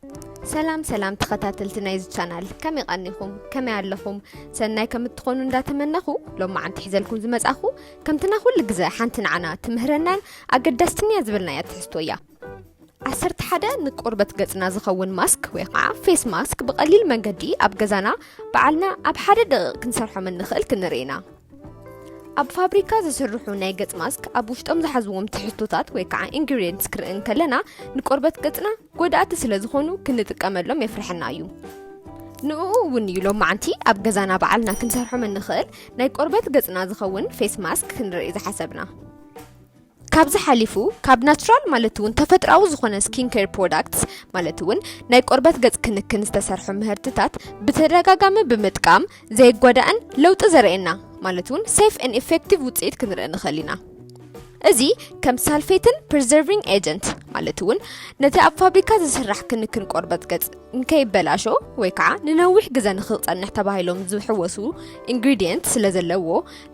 ሰላም ሰላም ተኸታተልቲ ናይዚ ቻናል፣ ከመይ ቀኒኹም? ከመይ ኣለኹም? ሰናይ ከም እትኾኑ እንዳተመነኹ፣ ሎማዓንቲ ሒዘልኩም ዝመጻኹ፣ ከምትና ኩሉ ግዜ ሓንቲ ንዓና ትምህረናን ኣገዳስትን እያ ዝበልናያ ትሕዝቶ እያ። ዓሰርተ ሓደ ንቆርበት ገጽና ዝኸውን ማስክ ወይ ከዓ ፌስ ማስክ ብቐሊል መንገዲ ኣብ ገዛና ባዕልና ኣብ ሓደ ደቂቕ ክንሰርሖም እንኽእል ክንርኢ ኢና። ኣብ ፋብሪካ ዝስርሑ ናይ ገጽ ማስክ ኣብ ውሽጦም ዝሓዝዎም ትሕዝቶታት ወይ ከዓ ኢንግሪዲየንትስ ክርኢ እንከለና፣ ንቆርበት ገጽና ጎዳእቲ ስለ ዝኾኑ ክንጥቀመሎም የፍርሐና እዩ። ንኡ እውን እዩ ሎማዓንቲ ኣብ ገዛና ባዕልና ክንሰርሖም እንኽእል ናይ ቆርበት ገጽና ዝኸውን ፌስ ማስክ ክንርኢ ዝሓሰብና። ካብዚ ሓሊፉ ካብ ናቹራል ማለት እውን ተፈጥራዊ ዝኾነ ስኪን ኬር ፕሮዳክትስ ማለት እውን ናይ ቆርበት ገጽ ክንክን ዝተሰርሑ ምህርትታት ብተደጋጋሚ ብምጥቃም ዘይጓዳእን ለውጢ ዘርእየና ማለት እውን ሴፍ ኤን ኢፌክቲቭ ውፅኢት ክንርኢ ንኽእል ኢና። እዚ ከም ሳልፌትን ፕሪዘርቪንግ ኤጀንት ማለት እውን ነቲ ኣብ ፋብሪካ ዝስራሕ ክንክን ቆርበት ገጽ እንከይበላሾ ወይ ከዓ ንነዊሕ ግዘ ንክፀንሕ ተባሂሎም ዝሕወሱ ኢንግሪዲየንት ስለ ዘለዎ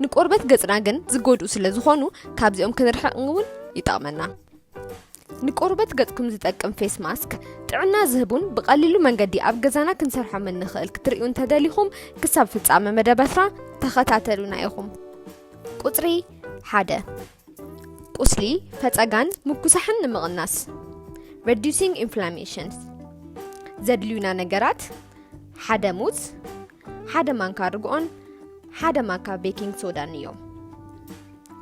ንቆርበት ገጽና ግን ዝጎድኡ ስለ ዝኾኑ ካብዚኦም ክንርሕቕ እውን ይጠቕመና። ንቆርበት ገጽኩም ዝጠቅም ፌስ ማስክ ጥዕና ዝህቡን ብቐሊሉ መንገዲ ኣብ ገዛና ክንሰርሖም እንኽእል ክትርእዩ እንተደሊኹም ክሳብ ፍጻመ መደባትና ተኸታተሉና ኢኹም። ቁጽሪ ሓደ፣ ቁስሊ፣ ፈጸጋን ምኩሳሕን ንምቕናስ፣ reducing inflammations። ዘድልዩና ነገራት ሓደ ሙዝ፣ ሓደ ማንካ ርግኦን ሓደ ማንካ ቤኪንግ ሶዳን እዮም።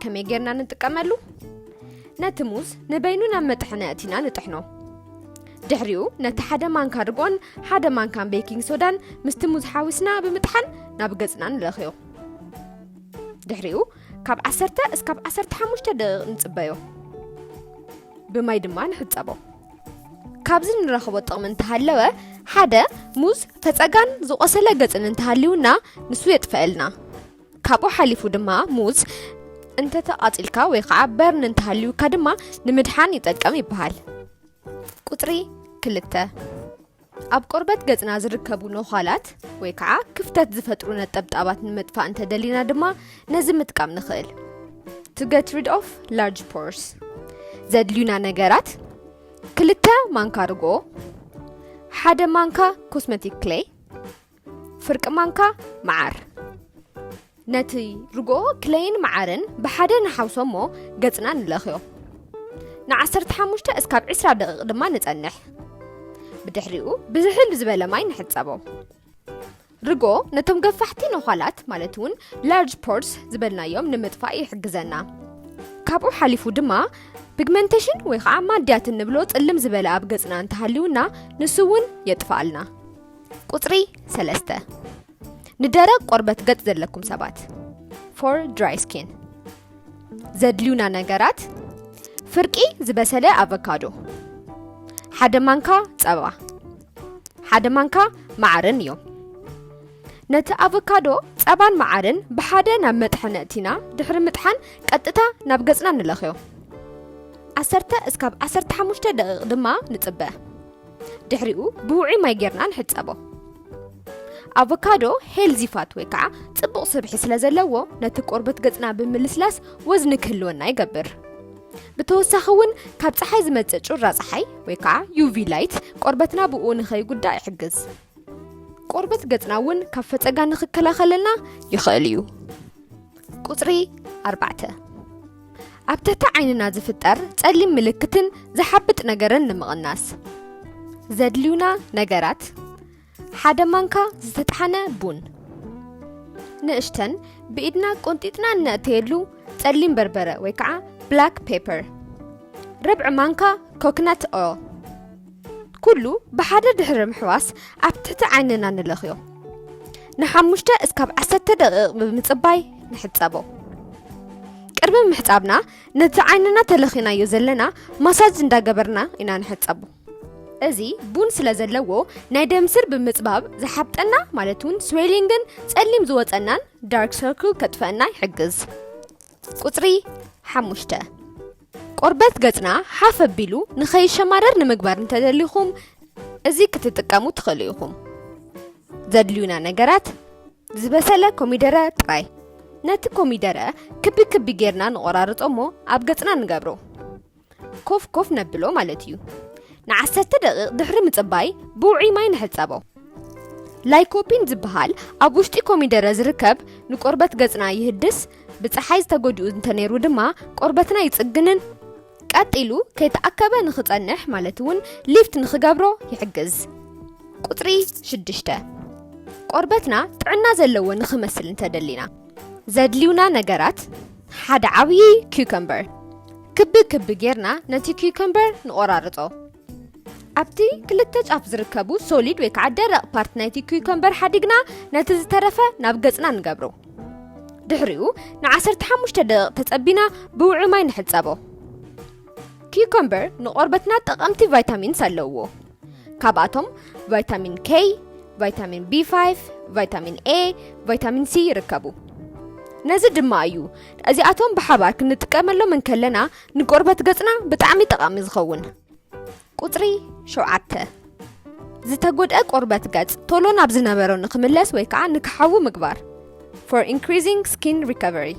ከመይ ጌርና ንጥቀመሉ? ነቲ ሙዝ ንበይኑ ናብ መጥሐኒ ኣእቲና ንጥሕኖ። ድሕሪኡ ነቲ ሓደ ማንካ ርግኦን ሓደ ማንካን ቤኪንግ ሶዳን ምስቲ ሙዝ ሓዊስና ብምጥሓን ናብ ገጽና ንለኽዮ። ድሕሪኡ ካብ ዓሰርተ እስካብ ዓሰርተ ሓሙሽተ ደቂቕ ንጽበዮ። ብማይ ድማ ንሕጸቦ። ካብዚ ንረኽቦ ጥቕሚ እንተሃለወ፣ ሓደ፣ ሙዝ ፈጸጋን ዝቖሰለ ገጽን እንተሃልዩና ንሱ የጥፈኣልና። ካብኡ ሓሊፉ ድማ ሙዝ እንተተቓጺልካ ወይ ከዓ በርን እንተሃልዩካ ድማ ንምድሓን ይጠቅም ይበሃል። ቁጽሪ ክልተ፣ ኣብ ቆርበት ገጽና ዝርከቡ ነዃላት ወይ ከዓ ክፍተት ዝፈጥሩ ነጠብጣባት ንምጥፋእ እንተደሊና ድማ ነዚ ምጥቃም ንኽእል። To get rid of large pores። ዘድልዩና ነገራት፣ ክልተ ማንካ ርጎ፣ ሓደ ማንካ ኮስመቲክ ክሌይ፣ ፍርቂ ማንካ መዓር። ነቲ ርጎ ክሌይን መዓርን ብሓደ ንሓውሶ እሞ ገጽና ንለኽዮ። ንዓሰርተ ሓሙሽተ እስካብ ዕስራ ደቂቕ ድማ ንጸንሕ። ብድሕሪኡ ብዝሕል ዝበለ ማይ ንሕጸቦ። ርጎ ነቶም ገፋሕቲ ነዃላት ማለት እውን ላርጅ ፖርስ ዝበልናዮም ንምጥፋእ ይሕግዘና። ካብኡ ሓሊፉ ድማ ፒግመንቴሽን ወይ ከዓ ማድያት እንብሎ ጽልም ዝበለ ኣብ ገጽና እንተሃልዩና ንሱ እውን የጥፍኣልና። ቁጽሪ ሰለስተ፣ ንደረቕ ቆርበት ገጽ ዘለኩም ሰባት፣ for dry skin፣ ዘድልዩና ነገራት፣ ፍርቂ ዝበሰለ ኣቮካዶ፣ ሓደ ማንካ ጸባ፣ ሓደ ማንካ መዓርን እዮም። ነቲ ኣቮካዶ፣ ጸባን መዓርን ብሓደ ናብ መጥሐኒ ኣእቲና ድሕሪ ምጥሓን ቀጥታ ናብ ገጽና ንለኽዮ። ዓሰርተ እስካብ ዓሰርተ ሓሙሽተ ደቂቕ ድማ ንጽበ። ድሕሪኡ ብውዑይ ማይ ጌርና ንሕጸቦ። ኣቮካዶ ሄልዚ ፋት ወይ ከዓ ጽቡቕ ስብሒ ስለ ዘለዎ ነቲ ቆርበት ገጽና ብምልስላስ ወዝኒ ክህልወና ይገብር። ብተወሳኺ እውን ካብ ጸሓይ ዝመጽእ ጩራ ጸሓይ ወይ ከዓ ዩ ቪ ላይት ቆርበትና ብኡ ንኸይጉዳእ ይሕግዝ። ቆርበት ገጽና እውን ካብ ፈጸጋ ንኽከላኸለልና ይኽእል እዩ። ቁጽሪ ኣርባዕተ፣ ኣብ ትሕቲ ዓይንና ዝፍጠር ጸሊም ምልክትን ዝሓብጥ ነገርን ንምቕናስ ዘድልዩና ነገራት፣ ሓደ ማንካ ዝተጥሓነ ቡን፣ ንእሽተን ብኢድና ቆንጢጥና እነእተየሉ ጸሊም በርበረ ወይ ከዓ ብላክ ፔፐር፣ ርብዒ ማንካ ኮኮናት ኦይል። ኩሉ ብሓደ ድሕሪ ምሕዋስ ኣብ ትሕቲ ዓይንና ንለኽዮ። ንሓሙሽተ እስካብ ዓሰርተ ደቂቕ ብምጽባይ ንሕጸቦ። ቅድሚ ምሕጻብና ነቲ ዓይንና ተለኺናዮ ዘለና ማሳጅ እንዳገበርና ኢና ንሕጸቦ። እዚ ቡን ስለ ዘለዎ ናይ ደም ስር ብምጽባብ ዝሓብጠና ማለት እውን ስዌሊንግን ጸሊም ዝወጸናን ዳርክ ሰርክል ከጥፈአና ይሕግዝ። ቁጽሪ ሓሙሽተ፣ ቆርበት ገጽና ሓፍ ኣቢሉ ንኸይሸማረር ንምግባር እንተደሊኹም እዚ ክትጥቀሙ ትኽእሉ ኢኹም። ዘድልዩና ነገራት፣ ዝበሰለ ኮሚደረ ጥራይ። ነቲ ኮሚደረ ክቢ ክቢ ጌርና ንቆራርጾ እሞ ኣብ ገጽና ንገብሮ። ኮፍ ኮፍ ነብሎ ማለት እዩ። ንዓሰርተ ደቂቕ ድሕሪ ምጽባይ ብውዑይ ማይ ንሕጸቦ። ላይኮፒን ዝበሃል ኣብ ውሽጢ ኮሚደረ ዝርከብ ንቆርበት ገጽና ይህድስ፣ ብጸሓይ ዝተጎድኡ እንተነይሩ ድማ ቆርበትና ይጽግንን ቀጢሉ ከይተኣከበ ንኽጸንሕ ማለት እውን ሊፍት ንኽገብሮ ይሕግዝ። ቁጽሪ ሽዱሽተ፣ ቆርበትና ጥዕና ዘለዎ ንኽመስል እንተደሊና ዘድልዩና ነገራት፣ ሓደ ዓብዪ ኪውከምበር። ክቢ ክቢ ጌርና ነቲ ኪውከምበር ንቆራርጾ። ኣብቲ ክልተ ጫፍ ዝርከቡ ሶሊድ ወይ ከዓ ደረቕ ፓርት ናይቲ ኪውከምበር ሓዲግና ነቲ ዝተረፈ ናብ ገጽና ንገብሮ። ድሕሪኡ ንዓሰርተ ሓሙሽተ ደቂቕ ተጸቢና ብውዑይ ማይ ንሕጸቦ። ኪውከምበር ንቆርበትና ጠቐምቲ ቫይታሚንስ ኣለውዎ። ካብኣቶም ቫይታሚን ኬ፣ ቫይታሚን ቢ ፋይቭ፣ ቫይታሚን ኤ፣ ቫይታሚን ሲ ይርከቡ። ነዚ ድማ እዩ እዚኣቶም ብሓባር ክንጥቀመሎም እንከለና ንቆርበት ገጽና ብጣዕሚ ጠቓሚ ዝኸውን። ቁጽሪ ሸውዓተ፣ ዝተጎድአ ቆርበት ገጽ ቶሎ ናብ ዝነበሮ ንኽምለስ ወይ ከዓ ንክሓዊ ምግባር። For increasing skin recovery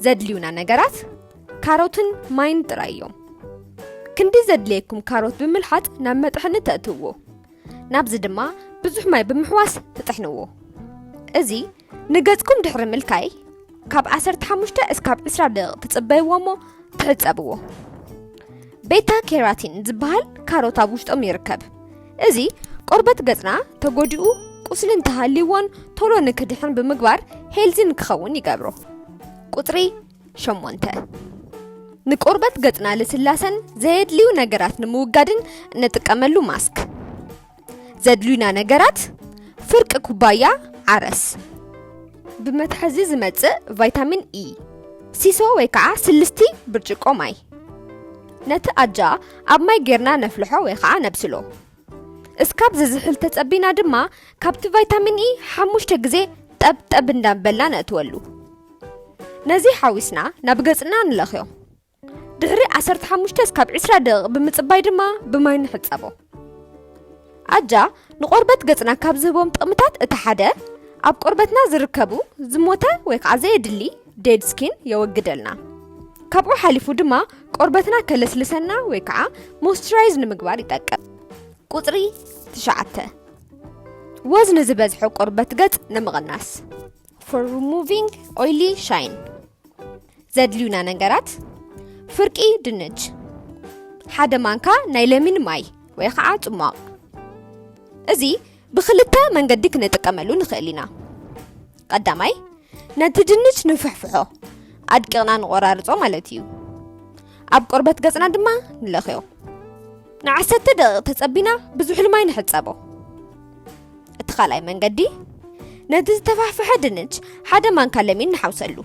ዘድልዩና ነገራት ካሮትን ማይን ጥራይ እዮም። ክንዲ ዘድልየኩም ካሮት ብምልሓጥ ናብ መጥሐኒ ተእትውዎ። ናብዚ ድማ ብዙሕ ማይ ብምሕዋስ ትጥሕንዎ። እዚ ንገጽኩም ድሕሪ ምልካይ ካብ ዓሰርተ ሓሙሽተ እስካብ ዕስራ ደቂቕ ትጽበይዎ እሞ ትሕጸብዎ። ቤታ ኬራቲን ዝበሃል ካሮት ኣብ ውሽጦም ይርከብ። እዚ ቆርበት ገጽና ተጎዲኡ ቁስሊ እንተሃልይዎን ቶሎ ንክድሕን ብምግባር ሄልዚ ንክኸውን ይገብሮ። ቁጽሪ ሸሞንተ፣ ንቆርበት ገጽና ልስላሰን ዘየድልዩ ነገራት ንምውጋድን እንጥቀመሉ ማስክ። ዘድልዩና ነገራት፣ ፍርቂ ኩባያ ዓረስ፣ ብመትሐዚ ዝመጽእ ቫይታሚን ኢ፣ ሲሶ ወይ ከዓ ስልስቲ ብርጭቆ ማይ። ነቲ ኣጃ ኣብ ማይ ጌርና ነፍልሖ ወይ ከዓ ነብስሎ። እስካብ ዝዝሕል ተጸቢና ድማ ካብቲ ቫይታሚን ኢ ሓሙሽተ ግዜ ጠብጠብ እንዳበልና ነእትወሉ። ነዚ ሓዊስና ናብ ገጽና ንለኽዮ። ድሕሪ ዓሰርተ ሓሙሽተ እስካብ ዕስራ ደቂቕ ብምጽባይ ድማ ብማይ ንሕጸቦ። ኣጃ ንቆርበት ገጽና ካብ ዝህቦም ጥቕምታት እቲ ሓደ ኣብ ቆርበትና ዝርከቡ ዝሞተ ወይ ከዓ ዘየድሊ ዴድ ስኪን የወግደልና። ካብኡ ሓሊፉ ድማ ቆርበትና ከለስልሰና ወይ ከዓ ሞይስቸራይዝ ንምግባር ይጠቅም። ቁጽሪ ትሽዓተ፣ ወዝ ንዝበዝሖ ቆርበት ገጽ ንምቕናስ። For removing oily shine ዘድልዩና ነገራት፣ ፍርቂ ድንች፣ ሓደ ማንካ ናይ ለሚን ማይ ወይ ከዓ ጽሟቕ። እዚ ብኽልተ መንገዲ ክንጥቀመሉ ንኽእል ኢና። ቀዳማይ፣ ነቲ ድንች ንፍሕፍሖ፣ ኣድቂቕና ንቆራርጾ ማለት እዩ። ኣብ ቆርበት ገጽና ድማ ንለኽዮ። ንዓሰርተ ደቂቕ ተጸቢና ብዝሑል ማይ ንሕጸቦ። እቲ ካልኣይ መንገዲ፣ ነቲ ዝተፋሕፈሐ ድንች ሓደ ማንካ ለሚን ንሓውሰሉ።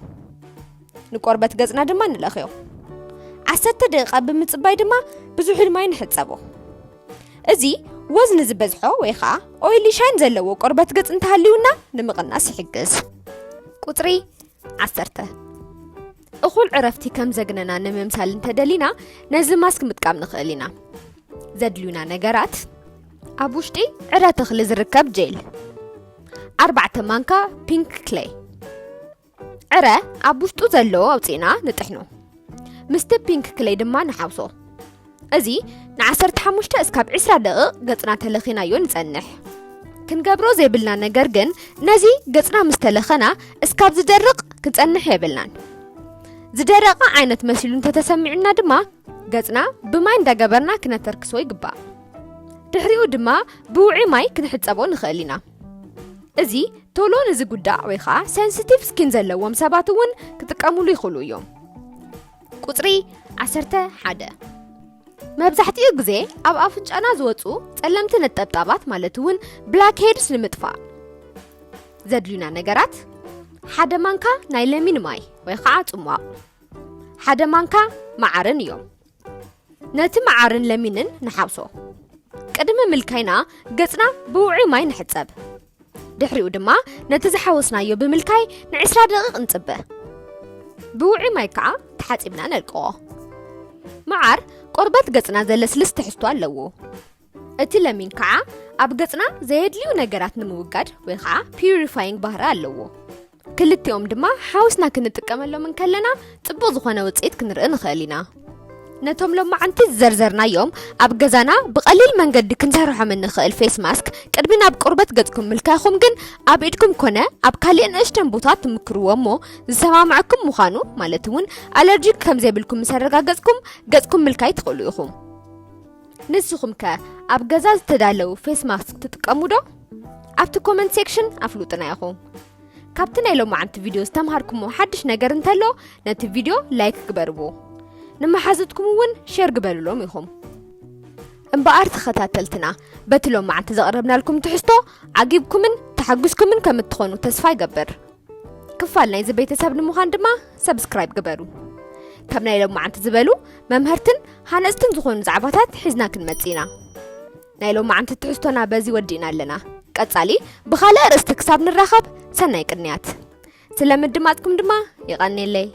ንቆርበት ገጽና ድማ ንለኽዮ። ዓሰርተ ደቂቓ ብምጽባይ ድማ ብዝሑል ማይ ንሕጸቦ። እዚ ወዝ ንዝበዝሖ ወይ ኸዓ ኦይሊ ሻይን ዘለዎ ቆርበት ገጽ እንተሃልዩና ንምቕናስ ይሕግዝ። ቁጽሪ ዓሰርተ፣ እኹል ዕረፍቲ ከም ዘግነና ንምምሳል እንተደሊና ነዚ ማስክ ምጥቃም ንኽእል ኢና። ዘድልዩና ነገራት፣ ኣብ ውሽጢ ዕረ ተኽሊ ዝርከብ ጄል፣ ኣርባዕተ ማንካ ፒንክ ክሌይ። ዕረ ኣብ ውሽጡ ዘሎ ኣውፂእና ንጥሕኖ። ምስቲ ፒንክ ክሌይ ድማ ንሓውሶ። እዚ ንዓሰርተ ሓሙሽተ እስካብ ዕስራ ደቂቕ ገጽና ተለኺናዮ ንጸንሕ። ክንገብሮ ዘይብልና ነገር ግን ነዚ ገጽና ምስ ተለኸና እስካብ ዝደርቕ ክንጸንሕ የብልናን። ዝደረቐ ዓይነት መሲሉ እንተተሰሚዑና ድማ ገጽና ብማይ እንዳገበርና ክነተርክሶ ይግባእ። ድሕሪኡ ድማ ብውዑይ ማይ ክንሕጸቦ ንኽእል ኢና። እዚ ቶሎ ንዝጉዳእ ወይ ኸዓ ሴንሲቲቭ ስኪን ዘለዎም ሰባት እውን ክጥቀሙሉ ይኽእሉ እዮም። ቁጽሪ ዓሰርተ ሓደ፣ መብዛሕትኡ ግዜ ኣብ ኣፍንጫና ዝወፁ ጸለምቲ ነጠብጣባት ማለት እውን ብላክ ሄድስ ንምጥፋእ ዘድልዩና ነገራት ሓደ ማንካ ናይ ለሚን ማይ ወይ ኸዓ ጽሟቕ፣ ሓደ ማንካ መዓርን እዮም። ነቲ መዓርን ለሚንን ንሓውሶ። ቅድሚ ምልካይና ገጽና ብውዑይ ማይ ንሕጸብ። ድሕሪኡ ድማ ነቲ ዝሓወስናዮ ብምልካይ ንዕስራ ደቂቕ ንጽበ። ብውዑይ ማይ ከዓ ተሓጺብና ነልቅቖ። መዓር ቆርበት ገጽና ዘለስልስ ትሕዝቶ ኣለዎ። እቲ ለሚን ከዓ ኣብ ገጽና ዘየድልዩ ነገራት ንምውጋድ ወይ ከዓ ፒዩሪፋይንግ ባህሪ ኣለዎ። ክልቲኦም ድማ ሓውስና ክንጥቀመሎም እንከለና ጽቡቕ ዝኾነ ውጽኢት ክንርኢ ንኽእል ኢና። ነቶም ሎማዓንቲ ዝዘርዘርናዮም ኣብ ገዛና ብቐሊል መንገዲ ክንሰርሖም እንኽእል ፌስ ማስክ ቅድሚ ናብ ቆርበት ገጽኩም ምልካይኹም ግን ኣብ ኢድኩም ኮነ ኣብ ካልእ ንእሽተን ቦታ ትምክርዎ እሞ ዝሰማምዐኩም ምዃኑ ማለት እውን ኣለርጂክ ከም ዘይብልኩም ምስ ኣረጋገጽኩም ገጽኩም ምልካይ ትኽእሉ ኢኹም። ንስኹም ከ ኣብ ገዛ ዝተዳለዉ ፌስ ማስክ ትጥቀሙ ዶ? ኣብቲ ኮመንት ሴክሽን ኣፍሉጥና ኢኹም። ካብቲ ናይ ሎማዓንቲ ቪድዮ ዝተምሃርኩሞ ሓድሽ ነገር እንተሎ ነቲ ቪድዮ ላይክ ግበርዎ። ንመሓዙትኩም እውን ሼር ግበርሎም ኢኹም። እምበኣር ተኸታተልትና በቲ ሎማዓንቲ ዘቕረብናልኩም ትሕዝቶ ዓጊብኩምን ተሓጒስኩምን ከም እትኾኑ ተስፋ ይገብር። ክፋል ናይዚ ቤተሰብ ንምዃን ድማ ሰብስክራይብ ግበሩ። ከም ናይ ሎማዓንቲ ዝበሉ መምሀርትን ሃነፅትን ዝኾኑ ዛዕባታት ሒዝና ክንመጽእ ኢና። ናይ ሎማዓንቲ ትሕዝቶና በዚ ወዲእና ኣለና። ቀጻሊ ብኻልእ ኣርእስቲ ክሳብ ንራኸብ ሰናይ ቅንያት። ስለ ምድማፅኩም ድማ የቐንየለይ።